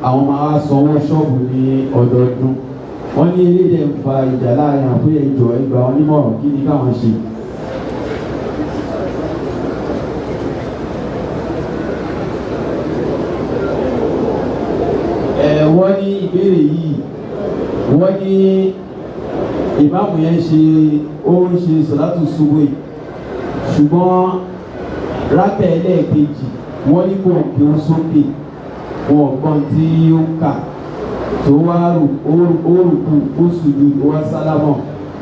Àwọn máa wá sanwó ṣọ́ọ̀bù ní ọdọọdún. Wọ́n ní eléyìí dẹ̀ ń fa ìjà láàrin àwọn pé ìjọ ẹgbàá wọn nímọ̀ràn, kí ni káwọn ṣe? Ẹ wọ́n ní ìbéèrè yìí, wọ́n ní ìmáàmù yẹn ṣe, ó ń ṣe sọ̀látù ṣubú, ṣùgbọ́n rákà ẹlẹ́ẹ̀kejì, wọ́n ní kò kí ó sókè, wọn ò gbọ́n tí ó ń kà, tó wá rù ó rùkú, ó sùjú, ó wá sálámọ̀.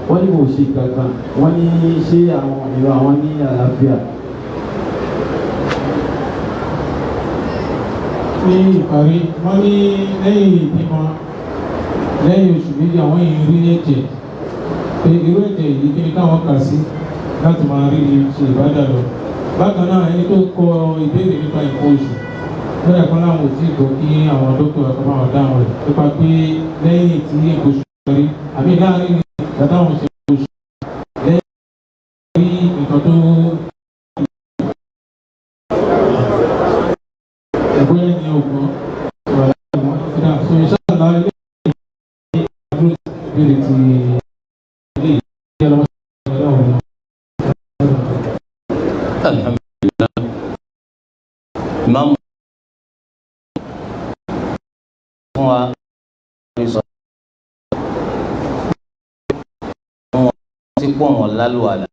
Wọ́n ní kò ṣe kankan. Wọ́n ní ṣé àwọn ìrọ̀ àwọn ní àlàáfíà? Ní ìparí, wọ́n ní lẹ́yìn ìbímọ, lẹ́yìn oṣù 2, àwọn èèyàn rí ẹ̀jẹ̀, pé irú ẹ̀jẹ̀ yìí, kí ni káwọn kà sí láti máa rí ṣe ìbádà lọ? Bákan náà, ẹni tó kọ ìbéèrè nípa nǹkan oṣù lọ́dà kan láwọn ò tí ì gbọ́, kí àwọn dókítà kan máa dáhùn rẹ̀ nípa pé lẹ́yìn tí nǹkan oṣù rí àbí láàrin ìgbà táwọn ṣe oṣù lẹ́yìn rí nǹkan tó ẹ̀bóyá ní ọgbọ́n wà láwọn ìdá. So inshallah, ilé ìdúró ìbéèrè ti ilé ìdíyẹ lọ́wọ́ ọlọ́run. Alhamdulillah, imam fún wa sọ wọn ti pọ̀ wọn lálùwàlà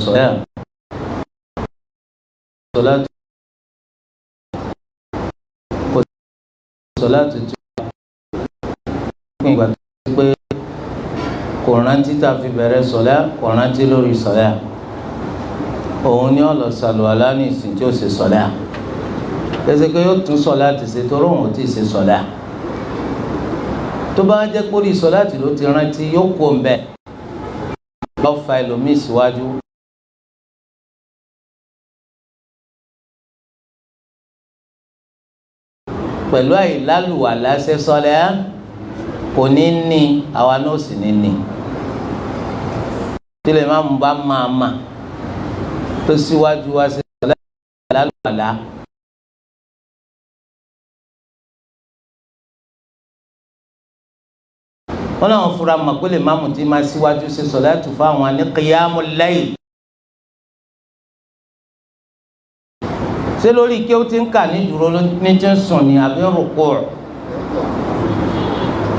sọ̀rọ̀ sọ̀lá kò sọ̀lá tuntun pín ìgbà tó pé kò rántí tá a fi bẹ̀rẹ̀ sọ̀lá, kò rántí lórí sọ̀lá, òun ni ó lọ sàlùwàlá ní ìsìn tí ó ṣe sọ̀lá. Tẹsẹ̀ pé yóò tún sọ̀lá ti ṣe torí òun ò tí ì ṣe sọ̀lá. Tó bá jẹ́ pé orí sọ̀lá tí ló ti rántí, yóò kó ń bẹ̀ lọ́ fa ẹlòmíì síwájú. Pẹ̀lú àìlálùwàlá ṣe sọ̀lá, kò ní ní, àwa náà sì ní ní. Tí lè má mú bá máa mà tó síwájú wa ṣe sọ̀lá àìlálùwàlá. Wọn làwọn fura mọ̀ pé lè má mú tí máa síwájú ṣe sọ̀láàtù fáwọn ní qiyamul layl. Ṣé lórí kí ó ti ń kà ní dúró ní ti ń sùn ní, àbí rúkú,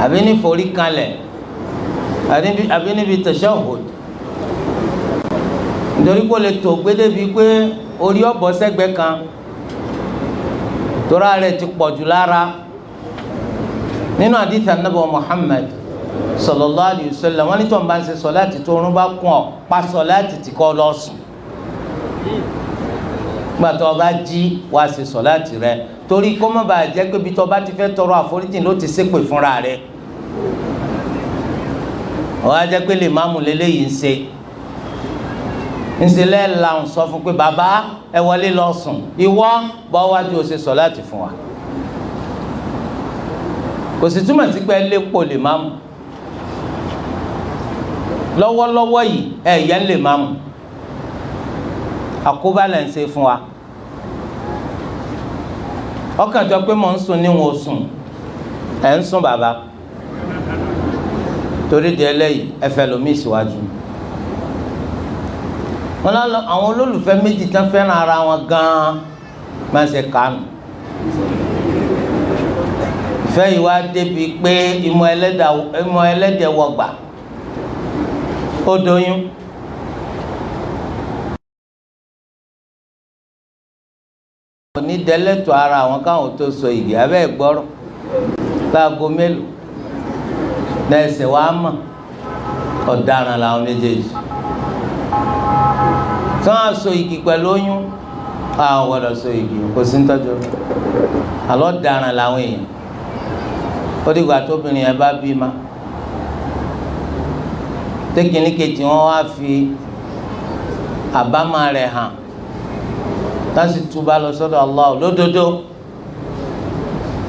àbí ní forí kanlẹ̀, àbí níbi tashahhud? Nítorí kó lè tó gbédébi pé orí ọ̀bọ̀ sẹ́gbẹ́ kan tóra rẹ̀ ti pọ̀ jù lára. Nínú àdìsí Ànábì Muhammad sallallahu alayhi wa sallam, wọ́n ní tó ń bá ń ṣe sọláàtì, tó oorun bá kún ọ, pa sọláàtì tí kò lọ sùn. Gbà tó o bá jí, wá ṣe sọláàtì rẹ, torí kó má bàa jẹ́ pé bí tó o bá ti fẹ́ tọrọ àforíjìn ló ti ṣépè fúnra rẹ. Ó wá jẹ́ pé lè má mú lélẹ́yìí ń ṣe ńṣe lẹ́ẹ̀la, ń sọ fún pé bàbá, ẹ wọlé lọ sùn, ìwọ bọ́ wájú, o ṣe sọláàtì fún wa. Kò sì túmọ̀ sí pé ẹ lépo lè má mú lọ́wọ́lọ́wọ́ yìí, ẹ yẹn lè má mú, àkóbá lẹ̀ ń ṣe fún wa. Ọkàn jọ pé mò ń sùn níwọ̀n sùn, ẹ̀ ń sùn bàbá. Torí di ẹlẹ́yìí, ẹ fẹ́ lomi síwájú. Wọn lọ àwọn olólùfẹ́ méjì tán fẹ́ràn ara wọn gan-an máa ń ṣe kánú. Ìfẹ́ yìí wá débi pé ìmọ̀ ẹlẹ́dẹ̀ wọgbà, ó doyún. Onídẹ́lẹ́tọ̀ ara àwọn káwọn tó so igi abẹ́ ìgbọ́rọ̀ láago mélòó lẹ́sẹ̀ wàá mọ̀, ọ̀daràn làwọn méjèèjì tí wọ́n á so igi pẹ̀lú oyún. Àwọn gbọ́dọ̀ so igi, kò sí nítọ́jú àlọ́, ọ̀daràn làwọn èèyàn. Ó dìgbà tóbìnrin yẹn bá bí ma tẹkìnní kejì, wọn wá fi àbámọ̀ rẹ̀ hàn, tásì túbà lọ sọ́dọ̀ Allah lódodo,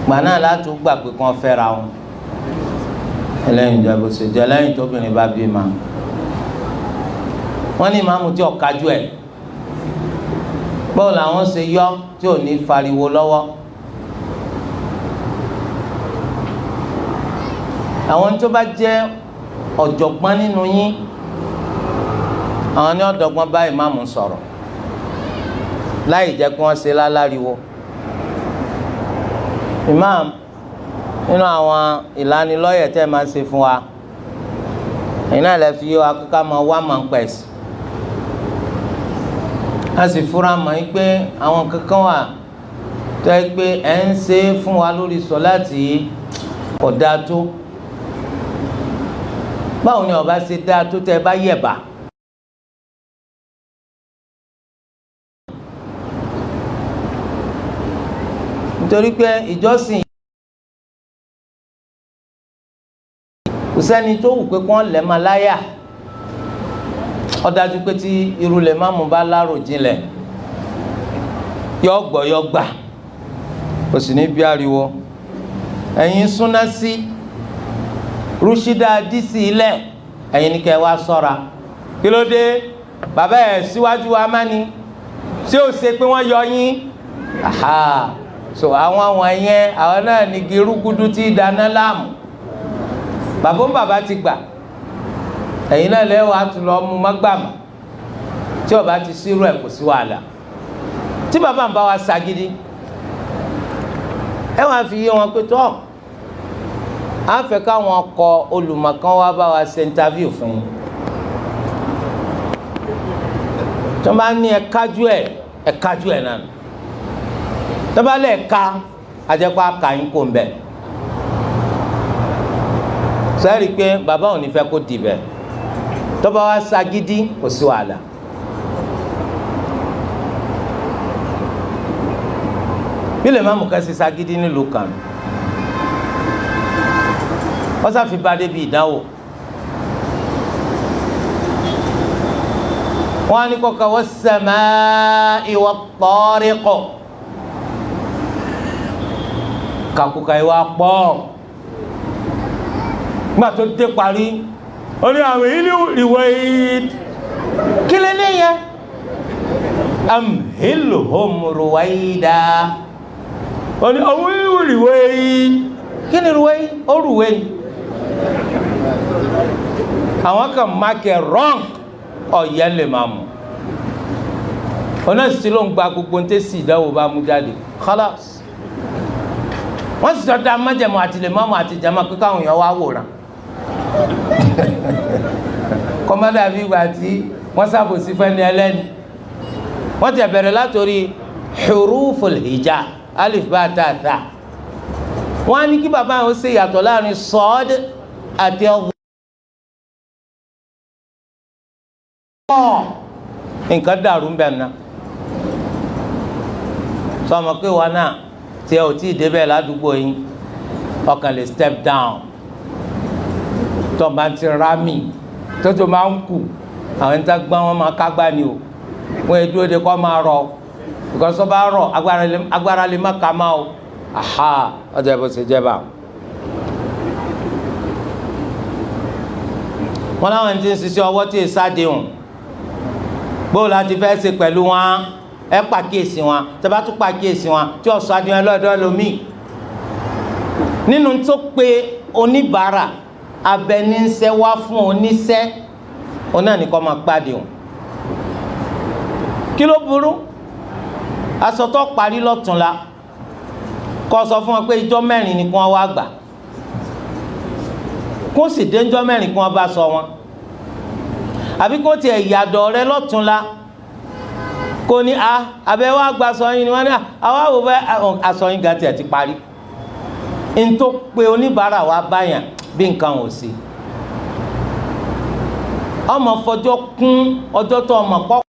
gbà náà láti gbà pé kí wọ́n fẹ́ra wọn. Ẹlẹ́yìn ìjọba ṣe jẹ́ lẹ́yìn tóbìnrin bá bí ma. Wọ́n ní ìmáàmù tí ọ̀kájú ẹ̀. Báwo làwọn ṣe yọ tí ò ní fariwo lọ́wọ́? Àwọn tó bá jẹ́ ọ̀jọ̀gbọ́n nínú yín, àwọn ní ọ̀dọ́gbọ́n bá ìmáàmù sọ̀rọ̀ láì jẹ́ kí wọ́n ṣe láláriwo. Imam, nínú àwọn ìlanilọ́yẹ̀ tẹ́ máa ń ṣe fún wa, ẹ̀yin náà lè fi yé wa kíkà máa wá máa ń pẹ̀sì. A sì fura mọ̀ yín pé àwọn kankan wà tó yẹ pé ẹ̀ ń ṣe fún wa lórí sọ̀láàtì kò dáa tó. Báwo ni ọba ṣe dáa tó tẹ́ bá yẹ̀bà? Nítorí pé ìjọsìn kò sẹ́ni tó wù pé kí wọ́n lẹ̀ máa láyà. Ó dájú pé tí irú lè má mú bá lárò jinlẹ̀, yọ gbọ́ yọ gbà, kò sì ní bí ariwo. Ẹ̀yin súná sí rúṣídà dísì ilẹ̀, ẹ̀yin ní kẹ́ wá sọ́ra. Kí ló dé? Bàbá ẹ̀ síwájú wa má ni ṣé ó ṣe pé wọ́n yọ yín? Aha. So àwọn àwọn yẹn, àwọn náà ní girúgudu tí dáná láàmú. Bàbá ń bàbá ti gbà, ẹ̀yin náà lẹ́wọ̀ àtúlọ̀ ọmú mọ́gbàmù. Tí ó bá ti sírú ẹ̀ kò sí wàhálà. Tí bàbá ń bá wa ṣagídí, ẹ wàá fi yé wọn pé tọ́ á fẹ́ káwọn kọ olùmọ̀kan wá bá wa ṣe interview fún yín. Tí wọ́n bá ní ẹ kájú ẹ̀, ẹ kájú ẹ̀ náà. Tí wọ́n bá lẹ̀ ká, àjẹpá kàyín kò ń bẹ̀. Sẹ́ẹ̀rì pé bàbá ò ní fẹ́ kó dìbẹ̀. Tó bá wá ṣagídí kò sí wàhálà. Bí lè má mú ká ṣe ṣagídí nílùú kan, wọ́n sáfi bá débi ìdánwò. Wọ́n á ní kọ́ka was-samā'i wat-tāriq. Kàkùkà ìwà pọ̀. Nígbà tó dé parí, ó ní àwọn ìlú ìwé kí lélẹ́ yẹn? Amhilhum ruwaida. Ó ní àwọn ìlú ìwé kí ni ruwé? Ó ruwé ni. Àwọn kan máàkì wrong, ọ̀yẹ́ lè máa mú. Ọ̀nà sì ló ń gba gbogbo ní tẹ́sí ìdánwò bá mú jáde. Khalas. Wọ́n sì sọ dá májẹ̀mú àti lè máàmù àti jàmá pé káwọn èèyàn wá wòran. Kọ́mọ́dà bí ìgbà tí wọ́n ṣàbòsí fẹ́ni ẹlẹ́ni. Wọ́n ti bẹ̀rẹ̀ látòrí huruful hija, alif bá ta ta. Wọ́n á ní kí bàbá àwọn ṣe ìyàtọ̀ láàrin sọ́ọ́d àti ọ̀gbọ́n. Nǹkan dàrú ń bẹ̀ ná. Sọmọ pé wọn náà tí ẹ ò tí ì débẹ̀ ládùúgbò yín, ọkàn lè step down. Tó bá ti rámì tó tó máa ń kù, àwọn ẹni tá gbọ́n wọn máa kágbá ni o. Wọ́n yẹ dúró de kọ́ máa rọ, because tó bá rọ agbára lè má ka má o. Aha, ọjà ìbò ṣe jẹba. Wọ́n láwọn ti ń ṣiṣẹ́ ọwọ́ tí èsà déhùn. Bó la ti fẹ́ ṣe pẹ̀lú wọn? Ẹ pàkíyèsí wọn. Tẹ́ bá tún pàkíyèsí wọn, tí ọ̀sán adìyẹ lọ́dọ̀ lómi. Nínú tó pe oníbàárà abẹniṣẹ́ wá fún oníṣẹ́, òun náà nìkan máa pàdé òun. Kí ló burú? Aṣọ tó parí lọ́túnla, kó sọ fún wọn pé ijọ́ mẹ́rin ni kí wọ́n wá gbà. Kó sì dé ijọ́ mẹ́rin kí wọ́n bá sọ wọn. Àbí kó tiẹ̀ yàdọ̀ rẹ lọ́túnla, kó ní a abẹ́ wá gba aṣọ yín ni wọ́n ní àwa wò bẹ́ aṣọ yín ga tiẹ̀ ti parí. N tó pe oníbàárà wa báyàn bí nǹkan ò sí. Ọmọ fọjọ́ kún ọjọ́ tó ọmọ kọ́.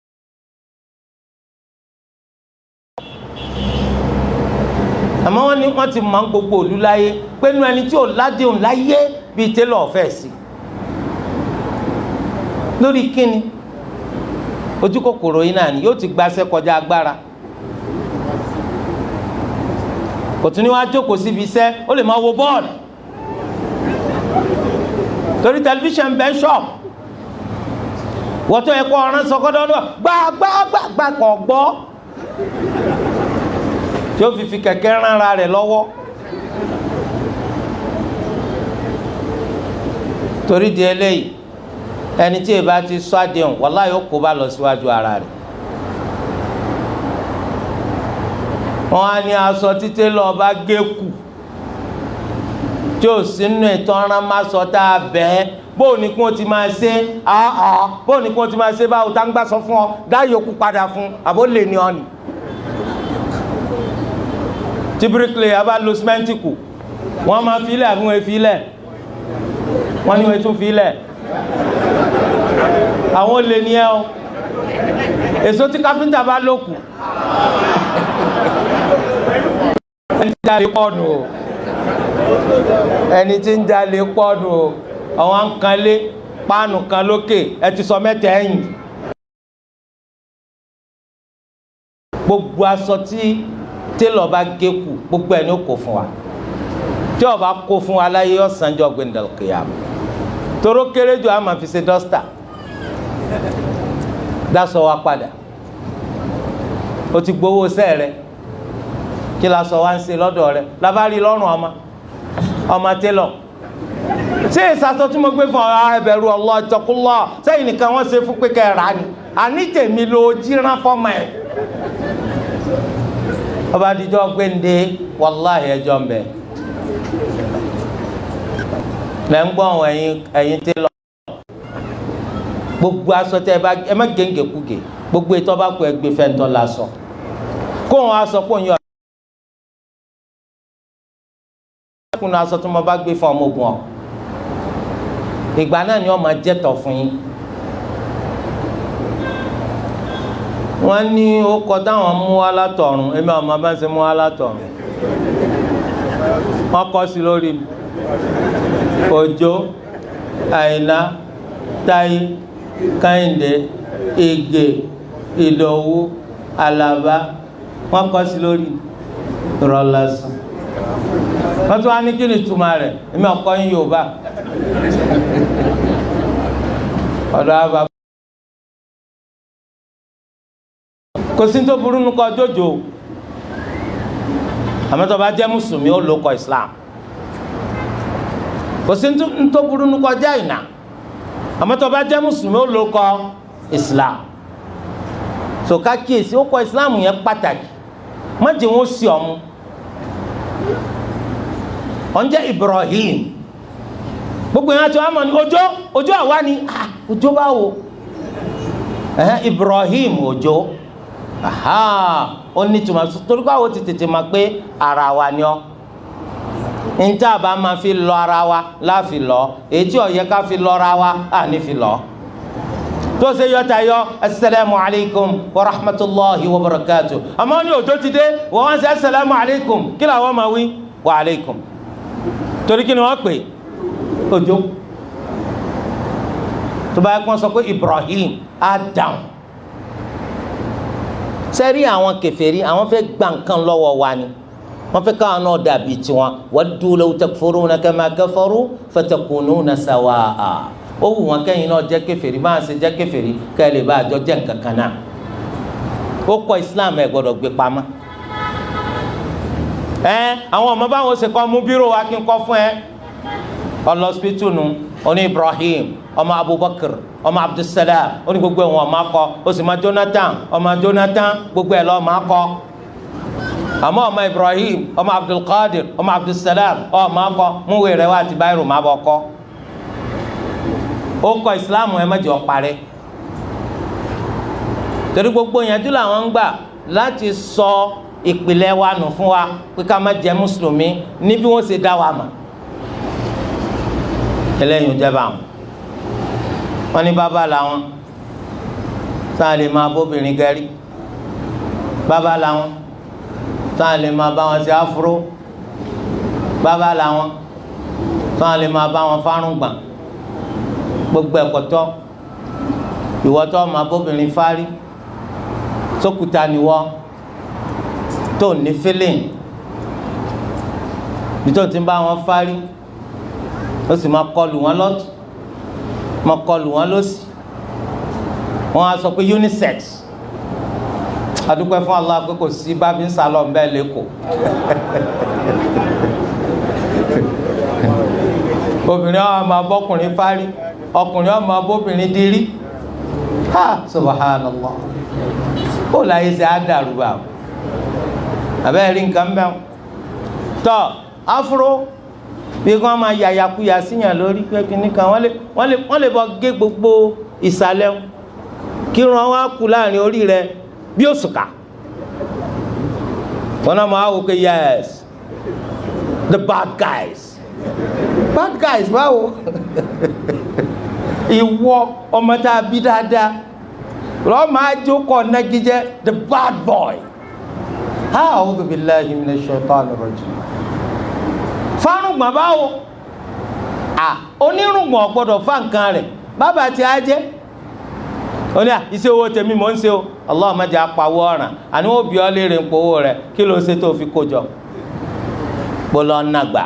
Àmọ́ wọ́n ní wọ́n ti mọ̀ gbogbo òlu láyé pé inú ẹni tí ò ládéhùn láyé bíi télọ̀ ọ̀fẹ́ sí. Lórí kíni? Ojú kòkòrò yìí náà ni yóò ti gbaṣẹ́ kọjá agbára. Kò tún ní wá jókòó síbi iṣẹ́, ó lè máa wo bọ́ọ̀lù. Torí tẹlifíṣàn bẹ́ẹ̀ ṣọ́ọ̀bù. Wọ́n tó yẹ kó ọ̀ràn sọkọ́dọ́ náà gbà gbà gbà gbà kọ̀ gbọ́. Tí ó fi kẹ̀kẹ́ ránra rẹ̀ lọ́wọ́. Torí di eléyìí, ẹni tí ìbá ti sọ àdéhùn, wàláhì ó kó bá lọ síwájú ara rẹ̀. Wọ́n á ní aṣọ títí lọ bá gé kù tí ò sínú ètò ọ̀ràn má sọ tá a bẹ́ẹ̀, bóò ní kí wọ́n ti máa ṣe áá, bóò ní kí wọ́n ti máa ṣe báwo tá ń gbà sọ fún ọ dá yòókù padà fún àbó lè ní ọ nì. Tí bíríkìlì bá lo símẹ́ǹtì kù, wọ́n máa fi ilẹ̀ àbí wọ́n fi ilẹ̀, wọ́n ní wọ́n tún fi ilẹ̀. Àwọn olè ní ẹ o. Èso tí káfíńtà bá lò kù, ẹni tí ń jalè pọ̀nù o, ẹni tí ń jalè pọ̀nù o. Àwọn àǹkanlé páànù kan lókè ẹ ti sọ mẹ́ta ẹ̀yìn. Gbogbo aṣọ tí télọ̀ bá gé kù, gbogbo ẹ̀ ní kò fún wa. Tí ó bá kó fún wa láyé, ọ̀sánjọ́ gbẹ̀ndàlùkìyàmù. Toró kéré jù, a máa fi ṣe dọ́stà. Dasọ wa padà. O ti gbowó sẹ́ rẹ, kí la sọ wá ń ṣe lọ́dọ̀ rẹ? Labari lọ́rùn ọmọ ọmọ télọ̀. Ṣé ìsàtọ̀ tí mo gbé fún ọ? Ẹ bẹ̀rù Allah, ittaqullah. Sẹ́yìn nìkan wọ́n ṣe fún pé kẹ́ ẹ rà ni, àní tèmi ló jíran fọ́mọ ẹ̀. Ọba àdìjọ́ gbẹ̀ǹde, wàláhì ẹjọ́ ń bẹ. Lẹ́ ń gbọ́ ẹ̀yin télọ̀. Gbogbo aṣọ tẹ ẹ bá, ẹ má gèǹgè kúgè. Gbogbo ètò ọba kọ, ẹgbẹ́ fẹ́ntọ́ la sọ kó wọn aṣọ kó ń yọ kùnà aṣọ tí mo bá gbé fún ọmọ ogun ọ, ìgbà náà ni wọn máa jẹ́tọ̀ fún yín. Wọ́n ní ó kọ táwọn mú wá látọ̀run. Èmi àwọn bá ń ṣe mú wá látọ̀run, wọ́n kọ́ sí lórí mi. Òjó, Àyìnlá, Táyé, Kẹ́hìndé, Ìgè, Ìdòwú, Àlàbá, wọ́n kọ́ sí lórí rọlásán. Wọ́n tún wá ní kí ni ìtumọ̀ rẹ̀? Èmi ọkọ yín Yorùbá ọ̀dọ̀ àbá. Kò sí tó burú nukọ jójo, àmọ́ tó bá jẹ́ mùsùlùmí, ó ló kọ Islam. Kò sí tó burú nukọ jẹ́ Àyìnà, àmọ́ tó bá jẹ́ mùsùlùmí, ó ló kọ Islam. So ká kíyèsí, ó kọ Islam yẹn pàtàkì. Má jẹ́ wọn sí ọmú. Wọ́n jẹ́ Ibrahim, gbogbo yẹn àti wọn mọ̀ ní Òjó. Òjó àwa ni Òjó báwo? Ibrahim Òjó, ó ní tùmọ̀ torí pé àwọn ti tètè mọ̀ pé ara wa ni ọ́. Níta bá máa fi lọ ara wa láfi lọ, èyí tí ó yẹ ká fi lọ ara wa à ní fi lọ. Tó ṣe yọta yọ asalaamu alaykum wa rahmatulahi wa barakatu. Àmọ́ ní Òjó ti dé, wọ́n wá ń ṣe asalaamu alaykum, kí làwọn máa wí? Wa alaykum. Torí kí ni wọ́n pè Òjó? Tó bá yẹ kó sọ pé Ibrahim, Adam. Sẹ́rí àwọn kèfèrí, àwọn fẹ́ gba nǹkan lọ́wọ́ wa ni. Wọ́n fẹ́ káwọn náà dàbí tiwọn. Waddu law takfuruna kama kafaru fatakununa sawaa. Ó wù wọn kẹ́yìn náà jẹ́ kèfèrí, máa ṣe jẹ́ kèfèrí, kẹ́ ẹ lè bá àjọ jẹ́ nǹkan kan náà. Ó kọ Islam, ẹ̀ gbọ́dọ̀ gbé pamọ́. Ẹ àwọn ọmọ báwọn ṣe kọ́, mú bírò wa kí n kọ́ fún ẹ. Ọlọ́sibítù nu, oní Ibrahim ọmọ Abubakar ọmọ Abdulsalam, ó ní gbogbo ẹ̀wọ̀n ọmọ akọ. Ó sì máa Jonathan, ọmọ Jonathan, gbogbo ẹ̀ lọ́ọ́ máa kọ. Àmọ́ ọmọ Ibrahim ọmọ Abdulkadir ọmọ Abdulsalam ọmọ akọ, múwèé rẹ wá àti báyìí má bọ̀ kọ́. Ó kọ Islam, ẹ má jẹ́ ó parẹ́. Torí gbogbo ìyànjú làwọn ń gbà láti sọ ìpìlẹ̀ wa nù fún wa pé ká má jẹ́ mùsùlùmí ní bí wọ́n ṣe dá wa mọ̀. Ẹlẹ́yìn ìjẹba àwọn wọn ní bàbá làwọn sáà lè máa bóbìnrin gẹ̀rí, bàbá làwọn sáà lè máa bá wọn ṣe afro, bàbá làwọn sáà lè máa bá wọn fárùngbọ̀n. Gbogbo ẹ̀kọ́tọ́ ìwọ́tọ́ máa bóbìnrin fárí sókúta niwọ́ tó ní fílìn bí tó ti ń bá wọn fárí, ó sì máa kọlù wọn lọ́tún, máa kọlù wọn lọ́sì. Wọn á sọ pé unisex. Adúpẹ́ fún Allah pé kò sí bábí ń salọ̀ ń bẹ́ẹ̀ lẹ́kọ̀ọ́. Obìnrin ọmọ máa bọ́kùnrin fárí, ọkùnrin ọmọ bóbìnrin dirí. Ha, subhanallah. Ó láyé ṣe á dàrú bá o. Àbẹ́ rí nǹkan bẹ́ẹ̀. Tọ́ afro bí wọ́n máa yàyàkuyà síyàn lórí pé kíní kan wọ́n lè bọ́ gé gbogbo ìsàlẹ̀ kí wọ́n wá kú láàrin orí rẹ̀ bí òṣùkà. Wọ́n náà máa wò pé yes, the bad guys. Bad guys báwo? Ìwọ ọmọ tá a bí dáadáa lọ́ọ́ máa jókòó nagijẹ́ the bad boy. A'udhu billahi minash shaitani rajim. Fárùngbọ̀n báwo? Onírùngbọ̀n gbọ́dọ̀ fá nǹkan rẹ̀ bàbá tí a jẹ́. Ó ní à iṣẹ́ owó tèmi mò ń ṣe o. Allah má jẹ́ apawọ́ ọ̀ràn àní wọ́n bí ọ léèrè ń powó rẹ̀ kí ló ṣe tó fi kó jọ. Gbọ́lọ́ nàgbà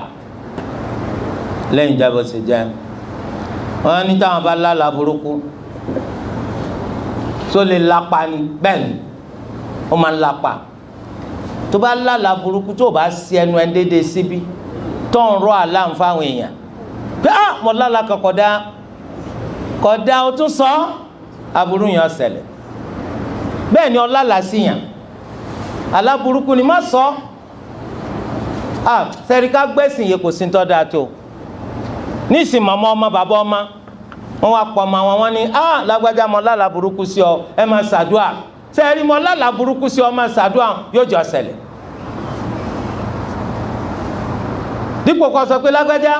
lẹ́yìn ìjábọ̀ ṣe jẹ́. Wọ́n ní táwọn bá lálàá burúkú tó lè lápa ni. Bẹ́ẹ̀ ni ó máa ń lápa. Tó bá lálàá burúkú tó bá sí ẹnu ẹ déédéé síbí tó ń rọ àlá ń fáwọn èèyàn pé á mo lálàá kan kódà kódà ó tún sọ aburú yẹn ṣẹlẹ̀. Bẹ́ẹ̀ ni ọlálàá sí yàn àlá burúkú ni má sọ. Sẹ́ríkà gbẹ̀sìn yìí kò sí tó dáa tó. Nísìn màmá ọmọ bàbá ọmọ wọn wá pọ̀ ọmọ wọn ní lágbájá mọ lálàá burúkú sí ọ ẹ máa ṣàdúà. Sẹ́ẹ̀rí mọ lálàá burúkú sí ọ máa ṣàdúà yóò jọ ṣẹlẹ̀. Dípò kó sọ pé lágbájá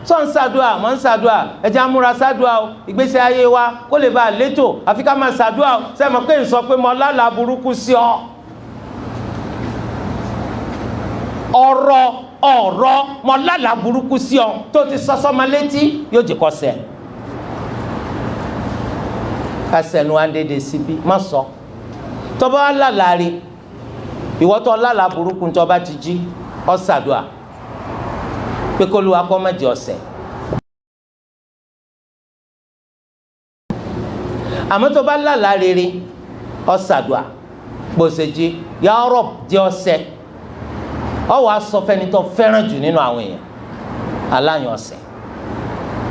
sọ ń ṣàdúà mọ̀ ń ṣàdúà ẹ̀jẹ̀ amúra ṣàdúà o, ìgbésí ayé wa kó lè bá a létò àfi ká máa ṣàdúà o. Sẹ́ẹ̀ mọ̀ pé ń sọ pé mọ lálàá burúkú sí ọ. Ọ̀rọ̀ mọ lálàá burúkú sí ọ tó ti sọsọ ma létí yóò jẹ kọ sẹ. Kásẹ̀nu wa ń dédé síbí má sọ. Tọ́ba wa lálàá rí ìwọ tó lálàá burúkú tọ́ba ti jí ọ ṣàdúà pé kó lu akọ́ má jẹ ọ̀sẹ̀. Àmọ́ tọ́ba lálàá rere ọ ṣàdúà gbòsè jí ya Rabb jẹ ọ̀sẹ̀. Ọwọ asọfẹni tó fẹ́ràn jù nínú àwọn èèyàn aláyàn ọ̀sẹ̀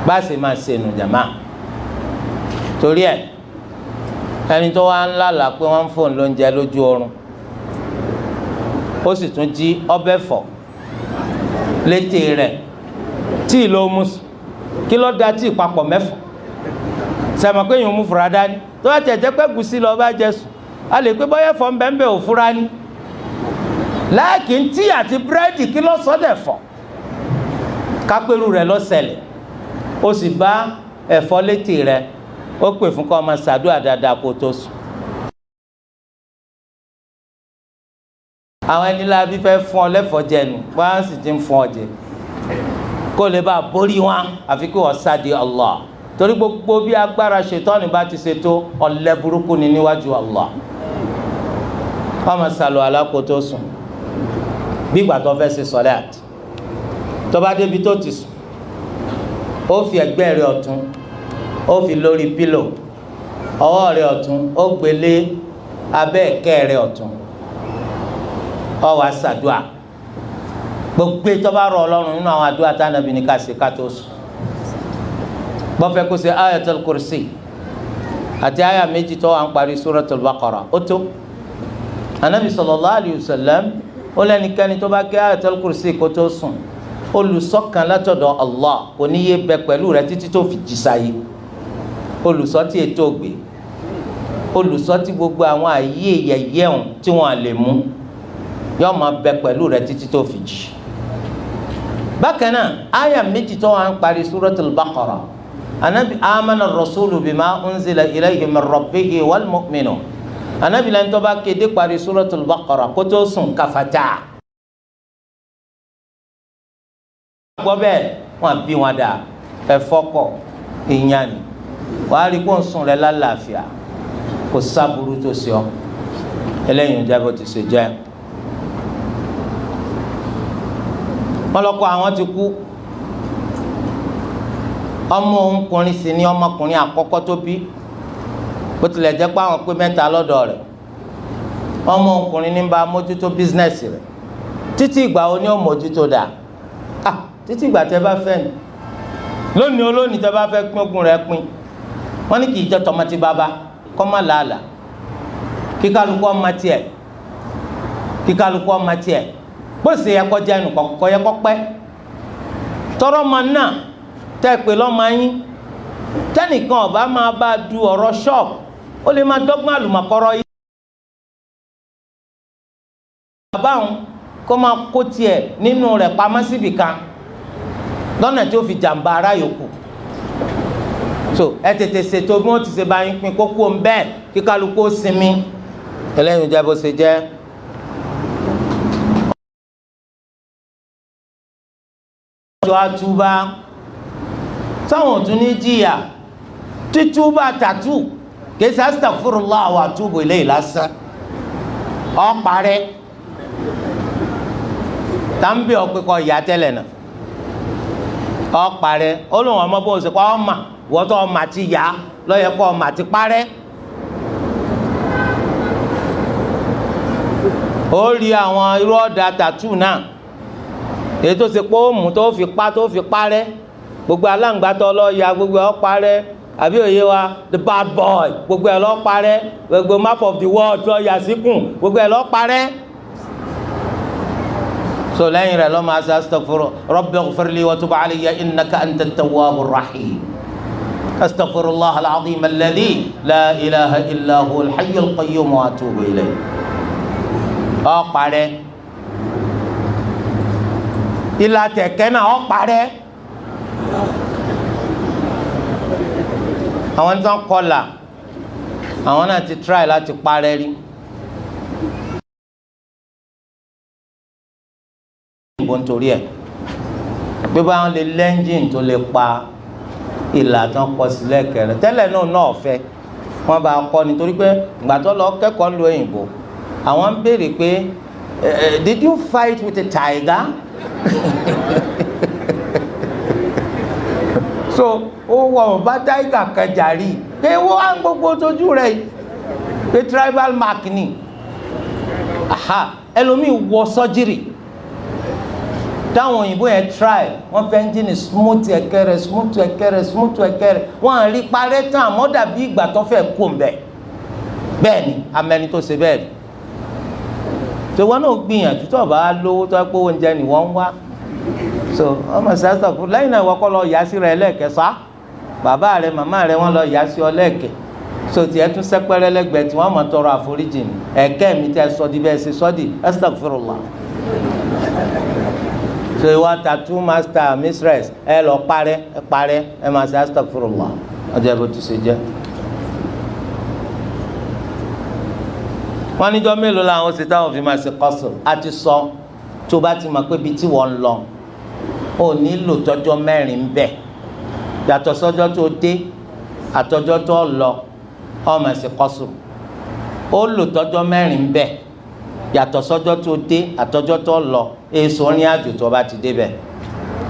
bá a sì máa ṣe nù jàmá. Torí ẹ ẹni tó wá ń lálàá pé wọ́n ń fóun lóúnjẹ lójú oorun ó sì tún jí ọbẹ̀ fọ̀ létí rẹ̀ tí ló mú kí ló da tí papọ̀ mẹ́fọ̀ sẹ̀mọ̀ pé èèyàn mú fura dání tó bá tẹ̀ jẹ́ pé gùsí lọ́ọ́ bá jẹ sùn a lè pé bọ́yẹ̀ fọ́ ń bẹ́ẹ̀ bẹ́ẹ̀ ò fura ní. Láàkì tí àti búrẹ́dì kí ló sọ dẹ̀ fọ̀ kápẹ́rù rẹ̀ ló ṣẹlẹ̀ ó sì bá ẹ̀fọ́ létí rẹ̀ ó pè fún kọ́ ọmọ ṣàdúrà dáadáa kó tó sùn. Àwọn ẹni láabi fẹ́ fún ọ lẹ́fọ̀ọ́ jẹnu wọ́n á sì ti ń fún ọ jẹ kó lè bá a borí wọn àfi kí wọ́n sáde Allah torí gbogbo bí agbára ṣètọ́ni bá ti ṣe tó ọ̀lẹ burúkú ni níwájú Allah. Wọ́n máa ṣàlù àlá kó tó sùn bí ìgbà tó fẹ́ ṣe sọ̀láàt tó bá débi tó ti sùn ó fi ẹ̀gbẹ́ rẹ̀ ọ̀tún ó fi lórí pílò ọwọ́ rẹ̀ ọ̀tún ó gbélé abẹ́ ẹ̀kẹ́ rẹ̀ ọ̀tún ó wá ṣàdúà gbogbo tó bá rọ Ọlọ́run nínú àwọn àdúrà tánàbí ní ká ṣe ká tó sùn. Bọ́fẹ́ kó ṣe ayatul kursi àti aya méjì tó wà ń parí suratul Baqara ó tó. Anabi sallallahu alayhi wa sallam ó lẹ́nikẹ́ni tó bá ké ayatul kursi kó tó sùn olùṣọ́kan látọ̀dọ̀ Allah kò ní yé bẹ pẹ̀lú rẹ títí tó fi jí sáyé. Olùṣọ́ tí ètò ògbé, olùṣọ́ tí gbogbo àwọn àyè yẹ̀yẹ́ ọ̀hún tí wọ́n lè mú yóò máa bẹ pẹ̀lú rẹ títí tó fi jí. Bákan náà aya méjì tó wà ń parí suratul Baqara anabi amana rasulu bima unzila ilayhi min rabbihi wal mu'minun anabi lẹ́ni tó bá kéde parí suratul Baqara kó tó sùn kàfàtà. Gbọ́ bẹ́ẹ̀ wọ́n bí wọn dà ẹ̀fọ́ kọ̀ ìyàn ni wàá rí kó ń sùn rẹ lálàáfíà kò sábúrú tó ṣe ọ eléyìí ń jẹ́ bó ti ṣe jẹ́. Wọ́n lọ́kọ àwọn ti kú ọmọ òǹkùnrin sì ni ọmọkùnrin àkọ́kọ́ tó bí bó tilẹ̀ jẹ́ pé àwọn pé mẹ́ta lọ́dọ̀ rẹ̀. Ọmọ ọkùnrin ní bá mójútó bísínẹ́sì rẹ̀. Títí ìgbà wo ni ó mójútó dà? Títí ìgbà tẹ́ bá fẹ́ ni. Lónìí olónìí tẹ́ bá fẹ́ pín ogún rẹ̀ pín. Wọ́n ní kì í jẹ́ tọmọtì bàbá kọ́ má làálàá. Kíkálukú ọmọ tiẹ̀, kíkálukú ọmọ tiẹ̀. Bó ṣe yẹ kó jẹ́ ẹnu kọ́ yẹ kó pẹ́. Tọrọ ọmọ náà tẹ́ pé lọ́mọ yín. Tẹ́nìkan ọba máa bá du ọ̀rọ̀ ṣọ́ọ̀bù, ó lè máa dọ́gbọ́n àlùmọ̀kọ́rọ́ yìí. Bàbá òun kó máa kó tiẹ̀ nínú rẹ̀ pamọ́ síbì kan lọ́nà tí ó fi jàǹbá ara yòókù. So ẹ tètè ṣètò bí wọ́n ti ṣe bá yín pín kókó ń bẹ́ẹ̀ kí kálukú ó sinmi. Ẹlẹ́yin jẹ́ bó ṣe jẹ́. Ọjọ́ àtúbá sáwọn ò tún ní jìyà títúbà tàtú kì í ṣe astaghfirullah wa atubu ilayhi lásán ọ parẹ́ tàbí ọ̀pẹ kọ ìyá tẹ́lẹ̀ náà ọ parẹ́ ó lóun ọmọ bó ṣe kọ́ ọmọ wọ́tọ́ ọmọ àti yá lọ́yẹ kọ́ ọmọ àti parẹ́ ó rí àwọn irú ọ̀dà tàtú náà èyí tó ṣe pé ó mú tó fi pa tó fi parẹ́ gbogbo aláǹgbàtọ́ lọ́ọ́ ya gbogbo ọ̀ parẹ́ àbí òye wa the bad boy gbogbo ẹ̀ lọ́ọ́ parẹ́ gbogbo map of the world lọ́ọ́ yà síkùn gbogbo ẹ̀ lọ́ọ́ parẹ́. So lẹ́yìn rẹ̀ lọ́ọ́ máa ṣe astaghfirullah rabbi ighfirli wa tub alayya innaka anta at-tawwabur rahim astaghfirullah al-azim alladhi la ilaha illa huwa al-hayyul qayyum wa atubu ilayh. Ó parẹ́ ìlà tẹ̀kẹ́ náà ó parẹ́. Àwọn tí wọ́n kọlà àwọn náà ti try láti parẹ́ rí. Ìbò nítorí ẹ̀ pé báwọn lè lẹ́ńjìn tó lè pa ìlà tí wọ́n kọ sílẹ̀ kẹrẹ tẹ́lẹ̀ náà náà fẹ́ wọ́n bá kọ́ nítorí pé ìgbà tó lọ kẹ́kọ̀ọ́ lu òyìnbó àwọn ń béèrè pé did you fight with a tiger? So ó wọ ọba tiger kan jàrí pé wọ́n á gbogbo tójú rẹ̀ pé tribal mark ni. Aha, ẹlòmíì wọ sọ́jírì táwọn òyìnbó yẹn try wọ́n fẹ́ ẹ́ńjìnì smooth ẹ̀kẹ́ rẹ̀ smooth ẹ̀kẹ́ rẹ̀ smooth ẹ̀kẹ́ rẹ̀ wọ́n á rí parẹ́ tán àmọ́ dàbí ìgbà tó fẹ́ kó ń bẹ̀. Bẹ́ẹ̀ ni amẹni tó ṣe bẹ́ẹ̀ ni tó wọn náà gbìyànjú tó bá lówó tó pé oúnjẹ ni wọ́n ń wá. So ọmọ sásítọ̀ fún lẹ́yìn náà wọ́n kọ́ lọ yà sí rẹ̀ lẹ́ẹ̀kẹ́ sá bàbá rẹ̀ màmá rẹ̀ wọ́n lọ yà sí ọ lẹ́ẹ̀kẹ́. So tiẹ̀ tún sẹ́pẹ́rẹ́ lẹ́gbẹ̀ẹ́ tí wọ́n mọ̀ tọrọ àforíjì ni ẹ̀kẹ́ mi tẹ́ sọ di bẹ́ẹ̀ ṣe sọ́ di astaghfirullah. So ìwà tattoo master mistress ẹ lọ parẹ́ ẹ parẹ́ ẹ máa ṣe astaghfirullah ọjọ́ ìbò tó ṣe jẹ́. Wọ́n níjọ́ mélòó làwọn ṣe táwọn fi máa ṣe kọ́sùn àti sọ tó bá ti mọ̀ pé ibi tí wọ́n ń lọ ò nílò tọ́jọ́ mẹ́rin bẹ́ẹ̀ yàtọ̀ sọ́jọ́ tó dé àtọ́jọ́ tó lọ ó máa ṣe kọ́sùn ó lò tọ́jọ́ mẹ́rin bẹ́ẹ̀ yàtọ̀ sọ́jọ́ tó dé àtọ́jọ́ tó lọ èso rìn àjò tó bá ti débẹ̀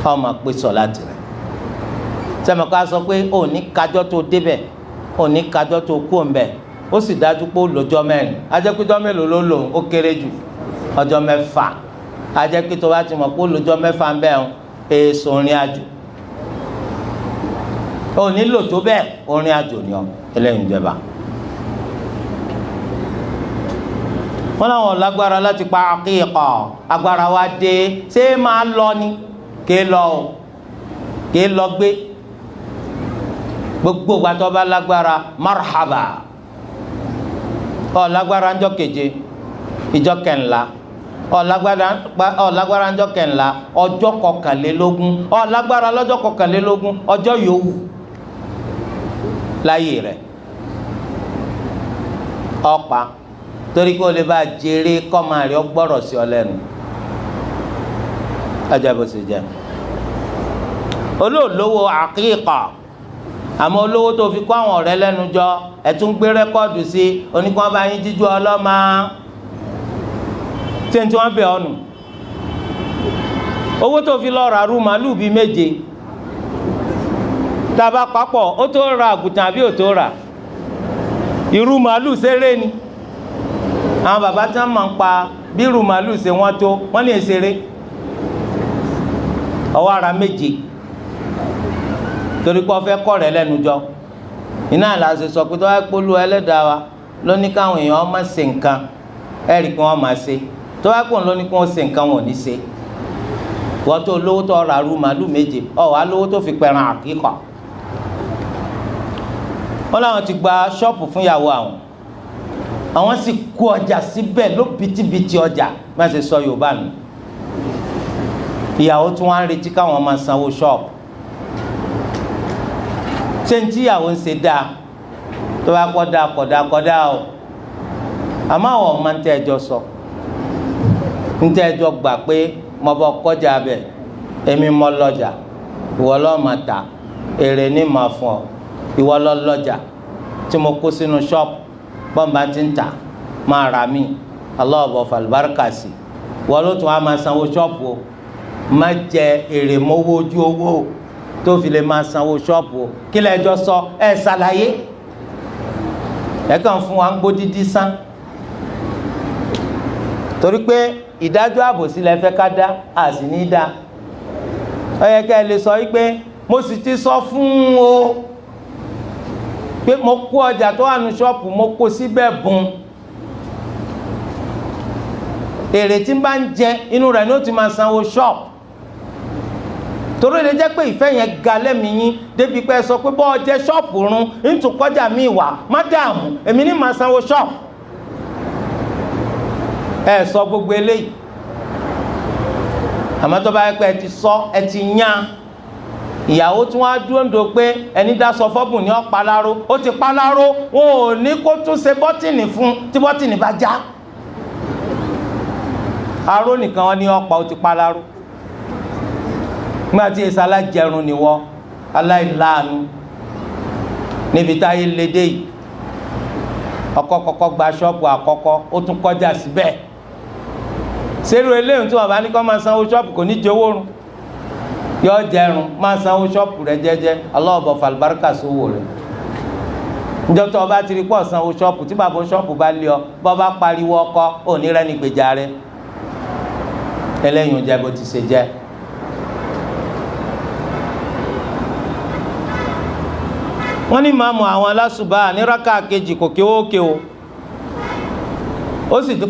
ó máa pé sọ láti rẹ̀ sẹ́mi ká sọ pé ò ní kájọ́ tó débẹ̀ ò ní kájọ́ tó kú òǹbẹ̀ ó sì dájú pé ó lọ́jọ́ mẹ́rin ajẹ́pẹ́jọ́ mélòó ló lò ó kéré jù ọjọ́ mẹ́fà ajẹ́pẹ́ tó bá ti mọ̀ pé ó lọ́jọ́ mẹ́fà ń bẹ̀ ń èso rìn àjò ò nílò tó bẹ́ẹ̀ orin àjò ni ọ ẹlẹ́yìn ìjọba. Wọ́n láwọn lágbára láti pa àkíkà agbára wa dé ṣé máa lọ ni ké lọ o ké lọ gbé gbogbo gbàtọ́ bá lágbára marhaba ọ lágbára ńjọ́ keje ìjọ́ kẹńlá ọ lágbára ńjọ́ kẹńlá ọjọ́ kọkànlélógún ọ lágbára lọ́jọ́ kọkànlélógún ọjọ́ yòówù láyé rẹ̀ ọ̀pá torí kó lè bá jèrè kọ́mà rẹ̀ ọgbọ́rọ̀ sí ọ lẹ́nu ọjọ́ bó ṣe jẹ́. Olóòlówó àkíkà àmọ́ olówó tó fi kó àwọn ọ̀rẹ́ lẹ́nu jọ ẹ̀tún gbé rẹ́kọ́ọ̀dù sí oníkan bá yín jíjú ọlọ́mà tí n tí wọ́n bẹ̀ ọ́nù owó tó fi lọ́ọ́ ra rú màálù bíi méje tàbá papọ̀ ó tó ra àgùntàn àbí ò tó rà irú màálù ṣeré ni Àwọn bàbá tí wọ́n máa ń pa bírù màálù ṣe wọ́n tó wọ́n lè ṣeré ọwọ́ ara méje torí pé wọ́n fẹ́ kọ́ rẹ̀ lẹ́nu jọ. Iná là ṣe sọ pé tó wáá polú ẹlẹ́dàá wa ló ní káwọn èèyàn má ṣe nǹkan ẹ̀rí kí wọ́n máa ṣe, tó wáá pọ̀ ló ní kí wọ́n ṣe nǹkan wọn ò ní ṣe. Wọ́n tó lówó tó ra ru màálù méje ọ̀ wá lówó tó fi pẹran àkíkà. Wọ́n láwọn ti gba ṣọ́ọ̀pù fún ìyàwó àwọn, àwọn sì kó ọjà síbẹ̀ ló bìtìbìtì ọjà má ṣe sọ Yorùbá nù. Ìyàwó tí wọ́n á retí káwọn máa sanwó ṣọ́ọ̀pù. Ṣé ní tíyàwó ń ṣe dáa? Tó bá kọ́ dáa kọ̀dá kọ́dá o, àmọ́ àwọn ọmọ ń tẹ́ ẹjọ́ sọ, ń tẹ́ ẹjọ́ gbà pé mo bọ́ kọjá bẹ̀, èmi mọ́ lọ́jà, ìwọ lọ́ọ́ máa tà, èrè ní màá fún ọ, ìwọ lọ́ lọ́jà tí mo kó sínú ṣọ́ọ̀pù, bọ́ǹbà ti ń tà máa rà mí, aláwọ̀ fàlùbáríkà sí, ìwọ ló tún á máa sanwó ṣọ́ọ̀pù o, má jẹ èrè mọ́wó ojú owó tó fi lè máa sanwó ṣọ́ọ̀pù o. Kí lẹ́jọ́ sọ? Ẹ ṣàlàyé. Ẹ kàn fún wa ń gbó dídí sán, torí pé ìdájọ́ àbòsí lẹ fẹ́ ká dá, a sì ní dá. Ó yẹ ká ẹ lè sọ wípé mo sì ti sọ fún o pé mo kó ọjà tó wà ní ṣọ́ọ̀pù mo kó síbẹ̀ bùn, èrè tí ń bá ń jẹ inú rẹ̀ ni ó ti máa sanwó ṣọ́ọ̀pù. Torí lè jẹ́ pé ìfẹ́ yẹn ga lẹ́mìí yín débi pé ẹ sọ pé bọ́ọ̀ jẹ́ ṣọ́ọ̀pù run ntùkọ́jà mi wà má dààmú, èmi ní màá sanwó ṣọ́ọ̀pù. Ẹ sọ gbogbo eléyìí, àmọ́ tó bá yẹ pé ẹ ti sọ ẹ ti yán ìyàwó tí wọ́n á dúró ń do pé ẹni dá sọ fọ́bùn ní ọ̀pá-láró, ó ti pa-láró, wọn ò ní kó tún ṣe bọ́tìnì fún tí bọ́tìnì bá já. Aró nìkan wọn ní ọ̀pá, ó ti pa-láró. Nígbà tí èsì alájẹrun ni wọ́, aláìláàánú níbi táyé lédè yìí, ọkọ kọ́kọ́ gba ṣọ́ọ̀bù àkọ́kọ́, ó tún kọjá síbẹ̀. Sẹ́rù eléyìí tí wọ́n bá ní kó máa sanwó ṣọ́ọ̀bù kò ní jẹ́wọ́ run, yọ jẹrun, máa sanwó ṣọ́ọ̀bù rẹ jẹ́jẹ́, aláwọ̀ fàlùbáríkà sówó rẹ. Níjọ́ tó o bá ti rí pọ̀ sanwó ṣọ́ọ̀bù, tí bàbá ṣọ́ọ̀bù bá lé ọ, bọ́ bá pariwo ọkọ, ò ní rẹ́ni gbèjà rẹ. Eléyìí jẹ́ bó ti ṣe jẹ́. Wọ́n ní màmú àwọn alásùbà ní rákà kejì kò kéwòké o,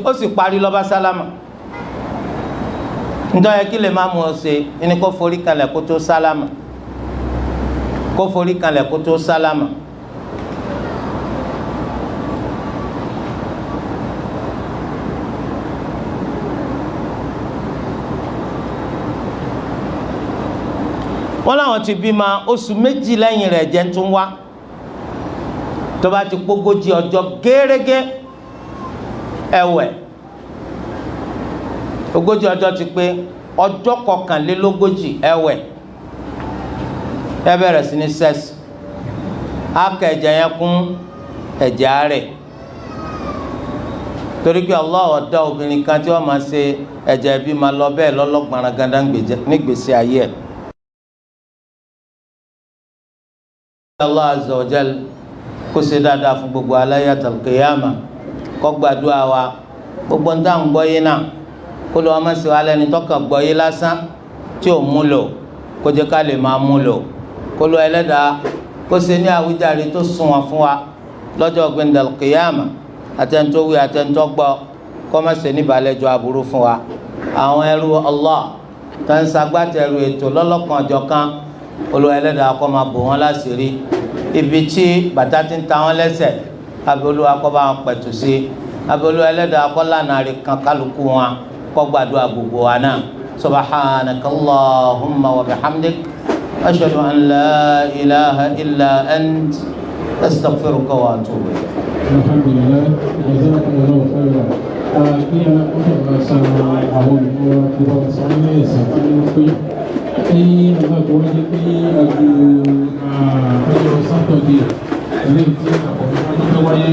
ó sì parí lọ́ba sálámà. Nítorí kí lè má mú ọ ṣe ní kó forí kanlẹ̀ kó tó sálámà, kó forí kanlẹ̀ kó tó sálámà. Wọ́n láwọn ti bímọ oṣù méjì lẹ́yìn rẹ̀ jẹ́ tún wá, tó bá ti pógójì ọjọ́ gẹ́rẹ́gẹ́ ẹ̀wẹ̀, ogójì ọjọ́ ti pé, ọjọ́ kọkànlélógójì ẹ̀wẹ̀, ẹ bẹ̀rẹ̀ sí ní sẹ́sì, á kẹ ẹ̀jẹ̀ yẹn kún ẹ̀jẹ̀ àárẹ̀, torí pé Allah dá obìnrin kan tí wọ́n máa ṣe ẹ̀jẹ̀ bí máa lọ bẹ́ẹ̀ lọ́lọ́gbọ̀nrán gandá nígbèsí ayé ẹ̀. Allah azza wa jal kó ṣe dáadáa fún gbogbo aláyàtọ̀ kìyàmà, kó gbàdúrà wa gbogbo ń dáhùn gbọ́ yé náà, kó lọ́wọ́ má ṣe wá lẹ́ni tọ́kàn gbọ́ yé lásán tí ò mú lò, kó jẹ́ ká lè máa mú lò, kó lọ́ ẹlẹ́dàá kó ṣe ní àwíjàre tó sunwọ̀n fún wa lọ́jọ́ gbẹ̀ndàl kìyàmà, àtẹ̀ntó wí àtẹ̀ntó gbọ́, kó má ṣe níbàlẹ́jọ́ aburú fún wa. Àwọn ẹrú Allah tó ń ṣagbátẹrù ètò lọ́lọ́kan ọ̀jọ̀kan, Olúwa ẹlẹ́dàá kó máa bò wọ́n láṣìírí, ibi tí bàtà ti ń ta wọ́n lẹ́sẹ̀ abẹ́ Olúwa kó bá wọn pẹ̀tù sí, abẹ́ Olúwa ẹlẹ́dàá kó lànà rí kan kálukú wọn, kó gbàdúrà gbogbo wa náà. Subhanaka Allahumma wa bihamdik, ashhadu an la ilaha illa ant, astaghfiruka wa atubu ilayk. Alhamdulillah, jazakumullahu khairan. Kí alákòóso san àwọn olùkọ́ tí wọ́n san ní ẹ̀sán tí ó pé kí ọba tó wáyé pé àjò ọjọ́ sátọ̀dé eléyìí tí àkọ́kọ́ tó wáyé